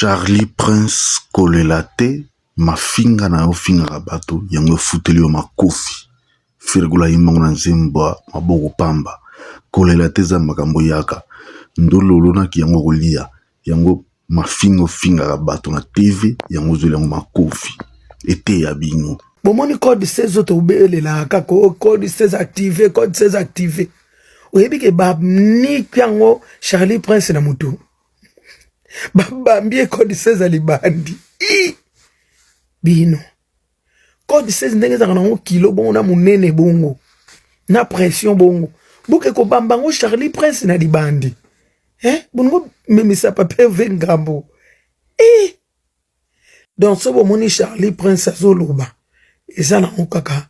Charly prince kolela te mafinga nayo ofingaka batu yango efuteli yo makofi ferre gola ayemba ngo na nzembo ya maboko pamba kolela te eza makambo eyaka ndule olonaki yango okolia yango mafinga ofingaka batu na TV yango ozweli yango makofi eteya bino. Bomoni code 16 oyo tobelelaka kaka oh, code 16 active, code 16 active. Oyebi ke baniki yango Charlie Prince na mutu babambi ye code 16 ya libandi I! Bino code 16 ndenge ezalaka nango kilo bongo na monene bongo na pression bongo boke kobamba yango Charlie Prince na libandi eh? Bolingo memisa papier ve ngambo eh! Donc soki bomoni Charlie Prince azoloba eza nango kaka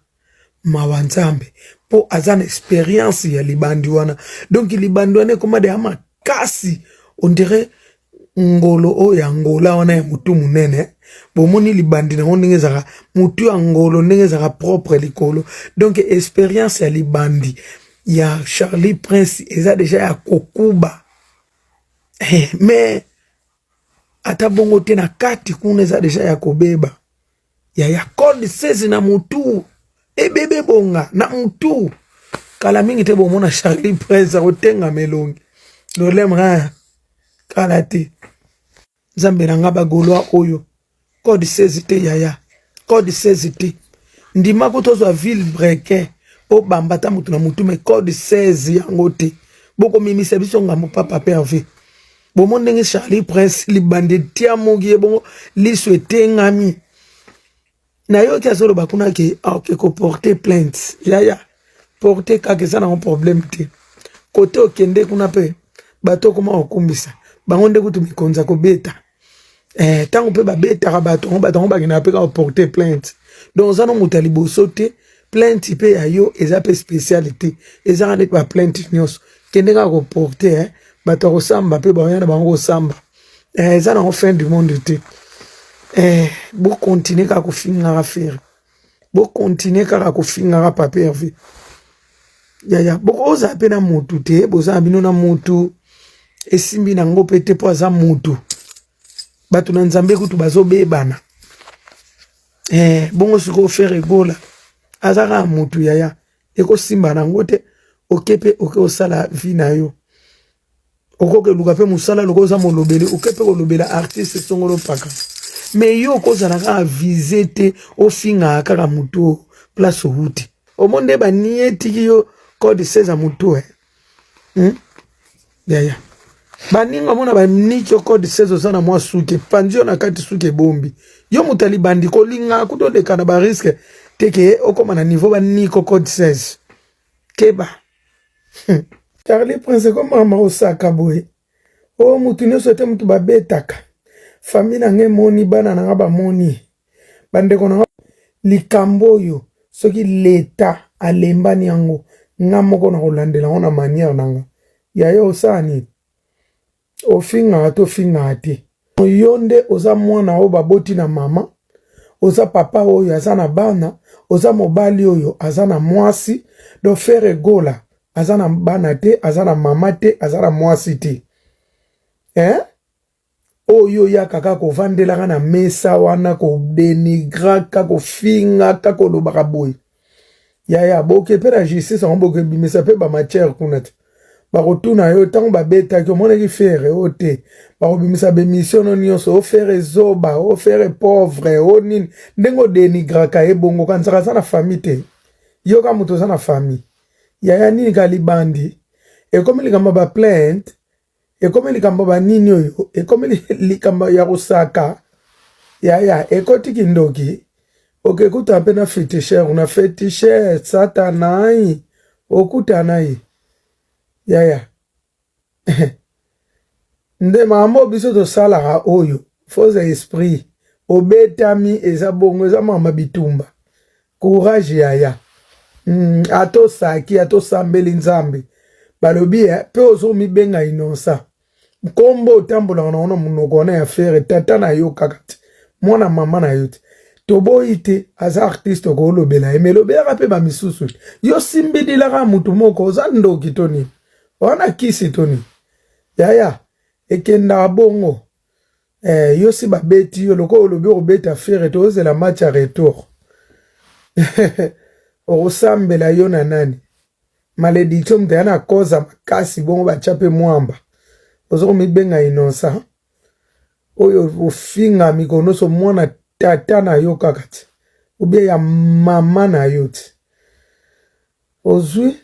mawa Nzambe mpo aza na experience ya libandi wana. Donc libandi wana ekoma deya makasi on dirait ngolo oyo ya ngola wana ya motu monene. Bomoni libandi nango ndenge ezalaka motu ya ngolo ndenge ezalaka propre likolo. Donc experience ya libandi ya Charlie Prince eza deja ya kokuba eh, mais ata bongo te na kati kuna eza deja ya kobeba ya ya code 16 na mutu ebebe bonga na mutu kala mingi te bomona Charlie Prince akotengama elongi lolem kala te. Nzambe na nga ba golois oyo code 16 te yaya code 16 te ndima ko tozwa ville brequin obamba ata motu na motu me code 16 yango te bokomimisa biso ngambo papa perve bomoni ndenge Charlie Prince libandi etiamoki ye bongo liso etengami nayoki azoloba kuna ke aoke koporte plainte yaya porte kaka eza nango problème te kote okende kuna mpe bato okoma kokumbisa bango nde kutu mikonzi ya kobeta ntango eh, mpe babetaka bato yango bato yango bakendaka mpe kaka porte plainte donc oza no moto ya liboso te plainte mpe ya yo eza mpe spéciale te ezaka neti baplainte nyonso kende kaka koporte eh. Bato ya kosamba mpe baoya na bango kosamba eh, eza nango fin du monde te eh, bokontinue kaka kofingaka Ferre, bokontinue kaka kofingaka Papa Herve yaya bokozala mpe na mutu te boza na bino na mutu esimbi nango mpe te mpo aza mutu bato na Nzambe kutu bazobebana eh, bongo sikoyo Ferre Gola aza kaka mutu yaya ekosimba nango te oke mpe oke osala vie na yo okoki eluka mpe mosala lokola oza molobeli oke mpe kolobela artiste songolo mpaka me yo okozala kaka vise te ofingaka kaka motu oyo place owuti omoni nde banie etiki yo code 16 ya motu eh? hmm? Yaya baninga omona baniki yo code 16 oza na mwa suki epanzi yo na kati suki ebombi yo moto ya libandi kolinga kuta oleka na bariske te ke okóma na niveau baniko code 16 keba. Charlie Prince ekoma osaka boye o mutu nyonso te mutu babetaka famille na nga emoni bana na nga bamoni bandeko na nga likambo oyo soki leta alembani yango nga moko na kolandela yango na manière na nga yaya osala nini ofingaka to ofingaka te yo nde oza mwana oyo baboti na mama oza papa oyo aza na bana oza mobali oyo aza na mwasi donc Ferre Gola aza na bana te aza na mama te aza na mwasi te eh? Oyo oyaka kaka kovandelaka na mesa wana kodenigraka kofingaka kolobaka boye yaya boke mpe na justice yango boke bimisa mpe bamatière kuna te bakotuna yo ntango babetaki omonaki Ferre oyo te bakobimisa bemission no nyonso o Ferre zoba o Ferre pauvre o nini ndenge odenigraka ye bongo kanisaka aza na famille te yoka moto oza na famille yaya nini ka libandi ekomi likambo ya baplainte ekomi likambo banini oyo ekomi likambo ya kosaka yaya ekoti kindoki okekuta mpe na féticheur na féticheur satanai okutana ye yaya nde makambo biso tosalaka oyo foza esprit obetami eza bongo eza makambo bitumba courage yaya ata osaki ata osambeli Nzambe balobi mpe ozomibenga innocent nkombo otambolaka nango na monoko wana ya Ferre tata na yo kaka te mwana mama na yo te toboyi te aza artiste okolobela ye me lobelaka mpe bamisusu yo simbidilaka motu moko oza ndoki to nini wana kisi to nini yaya ekendaka bongo. Eh, yo si babeti yo lokola olobi okobeta Ferre, tozela match ya retour. Okosambela yo na nani? Malédiction moto ya na koza makasi bongo batya mpe mwamba. Oza komibenga innocent oyo ofinga mikolo nyonso mwana tata na yo kaka ti obie ya mama na yo ti ozwi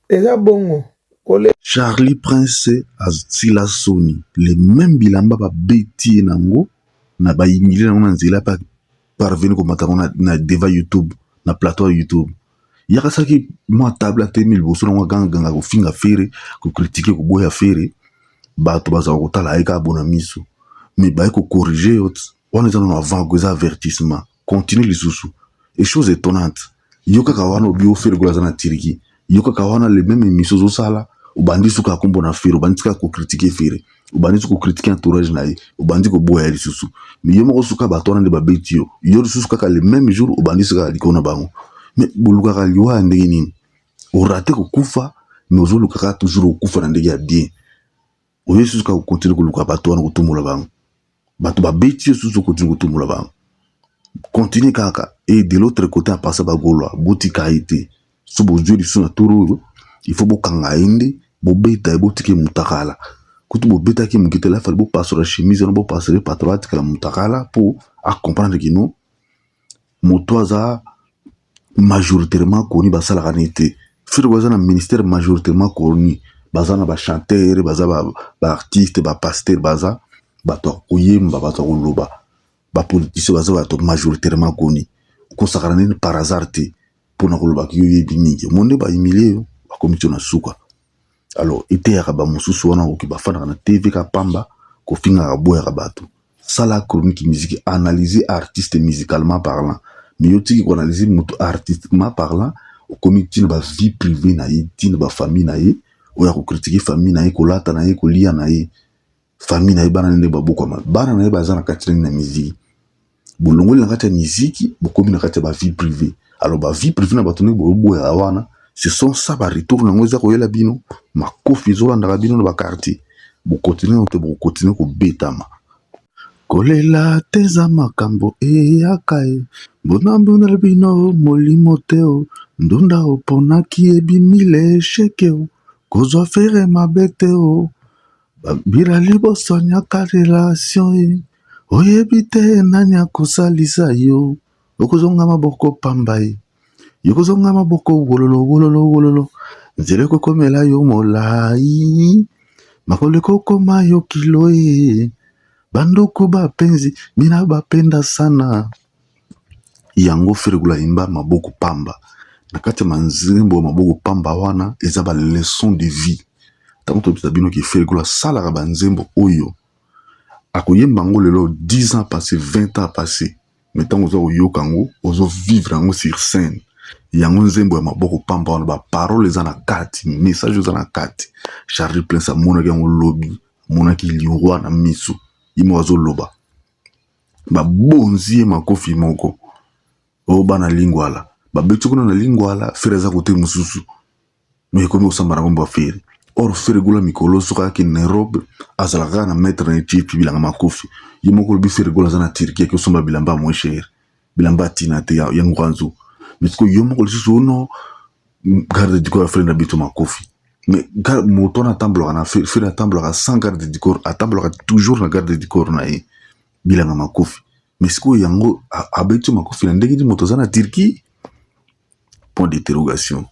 eza bongo kole. Charlie Prince asila soni, le même bilamba babeti ye nango na bahumilier nango na nzela mpe parvenu komata yango na devant YouTube, na plateau ya YouTube. Yaka asalaki mwa table, atemi liboso nango, agangaganga kofinga Ferre, kocritiquer, koboya Ferre. Bato bazala kotala ye kaka bona miso, mais baye kocorriger yo wana eza nano avant, eza avertissement. Continue lisusu. Et chose étonnante, yo kaka wana obi o Ferre Gola aza na Turquie, yo kaka wana le même émission ozosala, obandi suka kombo na Ferre, obandi kaka kocritiquer Ferre, obandi su kocritiquer entourage na ye, obandi koboya ye lisusu. Mais yo moko suka bato wana nde babeti yo, yo lisusu kaka le même jour obandi suka likolo na bango. Mais bolukaka liwa ya ndenge nini? Orater kokufa, mais ozoluka kaka toujours kokufa na ndenge ya bien. Oye lisusu kaka kocontinuer koluka bato wana, kotumbola bango. Bato babeti yo, susu ocontinuer kotumbola bango, continue kaka. Et de l'autre côté, apasa bagolwa, botika ye te. So bozwi lisusu na tour oyo, il faut bokanga ye nde bobeta ye, botika ye mutakala. Kutu bobetaki moke te, lafali bopasola chemise wana, bopasola ye patron, atikala mutakala mpo acomprendre que non, moto aza majoritairement connu, basalaka ne te. Ferre baza na ministère majoritairement connu, baza na bachanteur, baza baartiste, bapasteur, baza bato ya koyemba, bato ya koloba, bapoliticien, baza bato majoritairement connu. Okosakana nini par hasard te mpona kolobaki yo oyebi mingi mo nde bahumilier yo, bakomi tio na suka. Alors eteyaka bamosusu wana okoki bafandaka na TV ka pamba, kofingaka, boyaka bato. Sala chronique musique, analyser artiste musicalement parlant, mais yo tiki koanalyser moto artistiquement parlant, okomi ntina bavie privée na ye, ntina bafamille na ye, oyo akocritiquer famille na ye, kolata na ye, kolia na ye, famille na ye, bana nde babokwama, bana na ye baza na kati nini na miziki. Bolongoli na kati ya miziki, bokomi na kati ya bavie privée. Alors bavie privée na bato ndenge boyoboyaka wana, ce sont ça baretour nango eza koyela bino makofi, ezolandaka bino na baquartier. Bocontinuer te, bokocontinuer kobetama. Kolela te, eza makambo eyaka ye mbonambona bino molimo te. O ndunda oponaki ebimile esheke, o kozwa Ferre mabe te. O babila liboso nyaka relation ye, oyebi te nani akosalisa yo. Okozonga maboko pamba ye, yokozonga maboko wololo wololo wololo. Nzela ekokomela yo molai, makolo ekokoma yo kilo ye. Banduku bapenzi mina bapenda sana. Yango Ferre Gola yimba maboko pamba. Na kati ya manzembo ya maboko pamba wana eza baleçon de vie. Ntango tobisa bino que Ferre Gola asalaka banzembo oyo akoyemba yango lelo, 10 ans passé, 20 ans passé, mais ntango oza koyoka yango, ozovivre yango sur scène. Yango nzembo ya maboko pamba wana, baparole eza na kati, message eza na kati. Charlie Prince amonaki yango lobi, amonaki liwa na miso ye moko, azoloba babonzi ye makofi moko oyo bana Lingwala babeti kuna na Lingwala. Ferre aza kote mosusu, mais ekomi kosamba na kombo ya Ferre. Or Ferre Gola mikolo soki akende na Europe, azalaka kaka na maître na ye Chief bilanga makofi. Ye moko olobi Ferre Gola aza na Turquie, ake osomba bilamba ya moins cher, bilamba ya ntina te ya ngwanzu. Mais sikoyo yo moko lisusu ono garde du corps ya Ferre na biso makofi. Mais moto wana atambolaka na Ferre, atambolaka sans garde du corps, atambolaka toujours na garde du corps na ye bilanga makofi. Mais sikoyo yango abeti makofi na ndenge nini moto aza na Turquie? Point d'interrogation.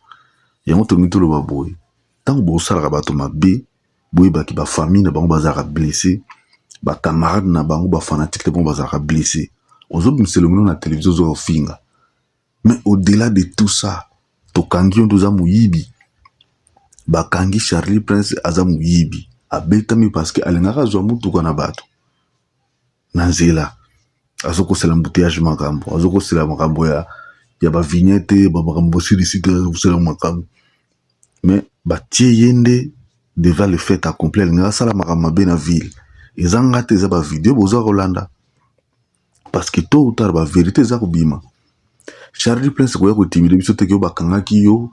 Yango tolingi toloba boye: ntango bosalaka bato mabe, boyebaki bafamille na bango bazalaka blessé, bacamarade na bango, bafanatique na bango bazalaka blessé. Ozobimisa elongi na télévision, ozoka kofinga, mais au-delà de tout ça, tokangi yo nde oza moyibi. Bakangi Charlie Prince, aza moyibi, abetami parce que alingaka azwa motuka na bato na nzela, azokosela embouteillage makambo, azokosela makambo ya bavignette, bamakambo bosilisi te, azokosela makambo. Mais batie ye nde devant le fait accompli, alingaka asala makambo mabe na ville. Eza nga te, eza bavideo boza kolanda, parce que tôt ou tard bavérité eza kobima. Charlie Prince, koya kotimile biso teke oyo bakangaki yo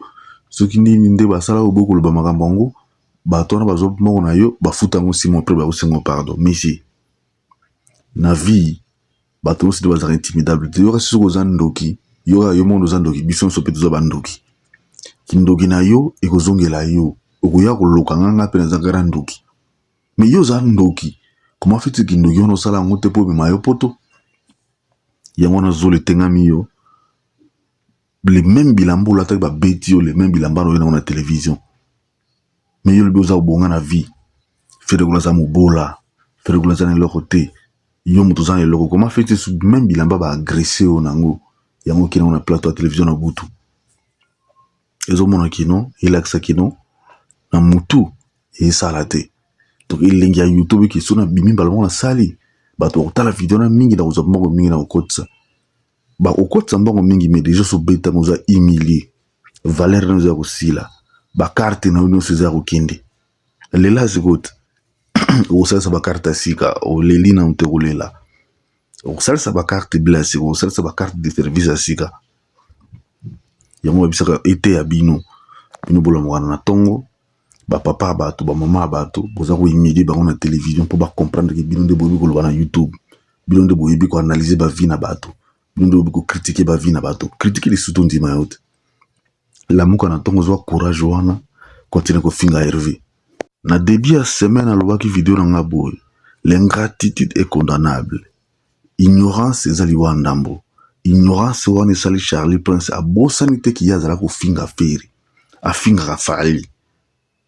soki nini nde basala oyo, boyi koloba makambo yango. Bato wana bazwa moko na yo, bafuta yango nsima, après bakosenga pardon. Monsieur. Na vie bato nyonso nde bazalaka intimidable te. Yoka soki oza ndoki, yoka yo moko oza ndoki, biso nyonso mpe toza bandoki. Kindoki na yo ekozongela yo, okoya koloka nga, nga mpe naza kaka ndoki. Mais yo oza ndoki, comment fait-il kindoki wana osala yango te mpo obima yo poto? Yango wana zolo etengami yo, le même bilamba olataki babeti yo, le même bilamba na oyo nango na télévision. Mais yo lobi oza kobonga na vie. Ferre Gola aza mobola, Ferre Gola aza na eloko te, yo moto oza na eloko. Comment fait-il même bilamba ba agresse yo nango, yango okende yango na plateau ya télévision na butu? Ezomona kino elakisa kino na mutu esala te. Donc elengi ya YouTube eke so na bimi mbala moko nasali, bato bakotala video na mingi, na kozwa mbongo mingi na kokotisa. Bakokotisa mbongo mingi, mais déjà sobetama, oza humilie, valeur na eza kosila, ba carte na yo nyonso eza ya kokende. Lela sikoyo te, okosalisa ba carte ya sika, oleli nanu te kolela. Okosalisa ba carte ebele ya sika, okosalisa ba carte de service ya sika. Yango babisaka ete ya bino, bino bolamukana na ntongo, bapapa ya bato, bamama ya bato, boza kohumilie bango na télévision mpo ba comprendre ke bino nde boyebi koloba na YouTube, bino nde boyebi ko analyser ba vie na bato, bino nde boyebi ko critiquer ba vie na bato. Critique lisusu tondima yo te. Lamuka na ntongo, ozwa courage wana, continue kofinga Hervé. Na début ya semaine alobaki video na nga boye: l'ingratitude est condamnable, ignorance eza liwa ndambo. Ignorance wana esali Charlie Prince abosani te ki ye azala kofinga Ferre, afingaka Fally,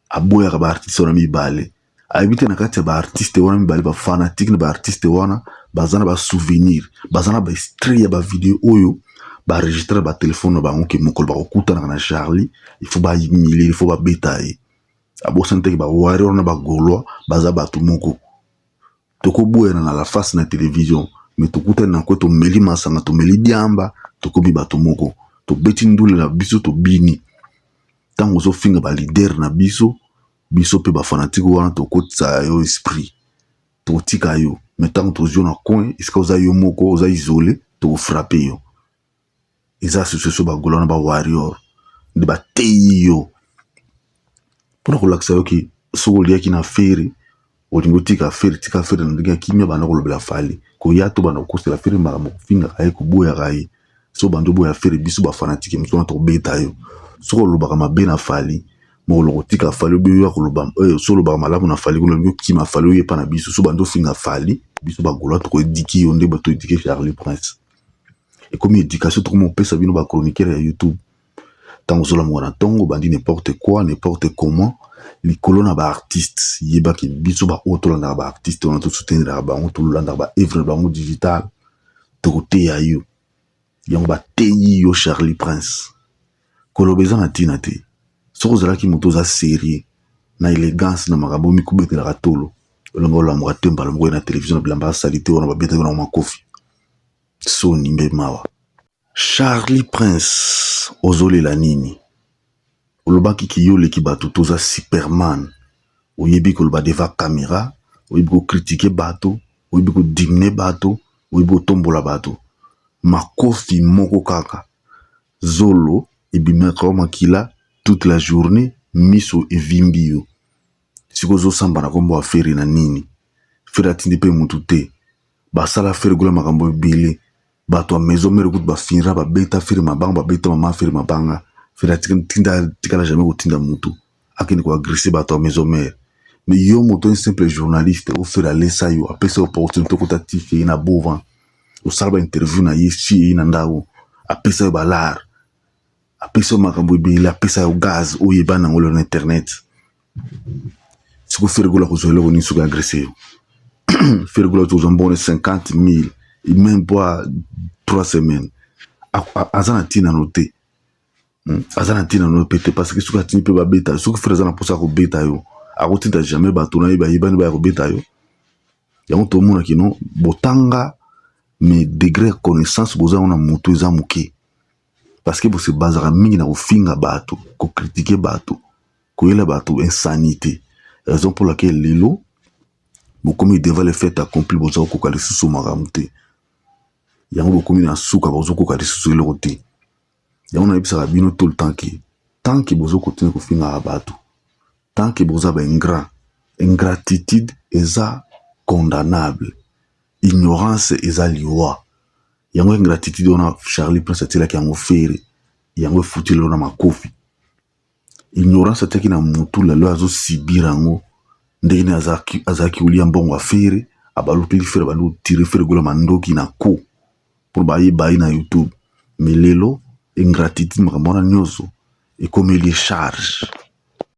aboyaka ba artiste wana mibale. Ayebi te na kati ya ba artiste wana mibale, ba fanatique na ba artiste wana baza na ba souvenir, baza na ba extrait ya ba video oyo ba enregistre ba telefone na bango ke mokolo bakokutanaka na Charlie, il faut ba humilie, il faut babeta ye. Abosani te ke ba warrior na ba Gaulois baza bato moko. Tokoboyana na la face na télévision, mais tokutani na kwe, tomeli masanga, tomeli diamba, tokomi bato moko, tobeti ndule na biso, tobini. Ntango ozofinga ba leader na biso, biso mpe ba fanatique wana tokotisa yo esprit, tokotika yo. Mais ntango tozwi yo na coin esika oza yo moko, oza isolé, toko frapper yo. Eza association ba Gaulois na ba warrior nde bateyi yo mpona kolakisa yo ke soki oliaki na Ferre, olingi otika Ferre, tika Ferre na ndenge ya kimia. Banda kolobela Fally, koya to banda kokosela Ferre makambo, kofingaka ye, koboyaka ye. So bandi oboya Ferre, biso ba fanatique mosu wana tokobeta yo. Soki olobaka mabe na Fally, mokolo kotika Fally obi oyo koloba, so olobaka malamu na Fally kuna, olingi okima Fally, oyepa na biso. So bandi ofinga Fally, biso ba Gaulois toko éduquer yo nde bato éduquer Charlie Prince. Ekomi éducation tokoma kopesa bino ba chroniqueur ya YouTube. Ntango ozolamuka na ntongo, bandi n'importe quoi, n'importe comment likolo na ba artiste, yebaki biso baoyo tolandaka ba artiste wana, tosouteniraka bango, tolandaka ba œuvre na bango digital, tokoteya yo. Yango bateyi yo Charlie Prince. Koloba eza na ntina te. Soki ozalaki moto oza sérieux na élégance na makambo mikubetelaka tolo, olonga olamuka te mbala moko ye na télévision na bilamba asali te wana babetaki na makofi. Soni mbe mawa. Charlie Prince, ozolela nini? Olobaki ki yo oleki bato, toza superman, oyebi koloba devant caméra, oyebi ko critiquer bato, oyebi ko diminuer bato, oyebi kotombola bato. Makofi moko kaka, zolo ebimaka yo makila toute la journée, miso evimbi yo. Sikoyo ozosamba na nkombo ya Ferre na nini? Ferre atindi mpe mutu te. Basala Ferre Gola makambo ebele. Bato ya Maison Mère kutu bafinra, babeta Ferre mabanga, babeta mama Ferre mabanga. Ferre atikala jamais kotinda mutu akende ko agresser bato ya Maison Mère. Mais yo moto, un simple journaliste, o Ferre alesa yo, apesa opportunité okota tife ye na bovan, osala ba interview na ye si ye na ndako, apesa yo balare, apesa yo makambo ebele, apesa yo gaz oyo eyebana yango lelo na internet. Siko Ferre Gola kozwa eloko nini soki agresse yo? Ferre Gola kozwa mbongo na 50 000 même pas 3 semaines. Aza na ntina no te, aza na ntina no pe te, parce que soki atindi mpe babeta, soki Ferre aza na mposa ya kobeta yo, akotinda jamais bato na ye bayebani baya kobeta yo. Yango tomonaki no botanga, mais degré ya connaissance boza yango na motu eza moke, parce que bose bazaka mingi na kofinga bato, ko critiquer bato, koyela bato insanité. Raison pour laquelle lelo bokomi devant le fait accompli, boza kokoka lisusu makambo te. Yango bokomi na suka, bozokoka lisusu eloko te. Yango nayebisaka bino tout le temps ke tant ke bozo continuer kofingaka bato, tant ke boza ba ingrat, ingratitude eza condamnable. Ignorance eza liwa. Yango ingratitude wana Charlie Prince atielaki yango Ferre, yango efuti lelo na makofi. Ignorance atiaki na mutu lelo azo subir yango ndenge nini azalaki kolia mbongo ya Ferre, abalukeli Ferre, abandi kotire Ferre Gola mandoki na ko mpo bayeba ye na YouTube. Mais lelo ingratitude makambo wana nyonso ekomeli charge.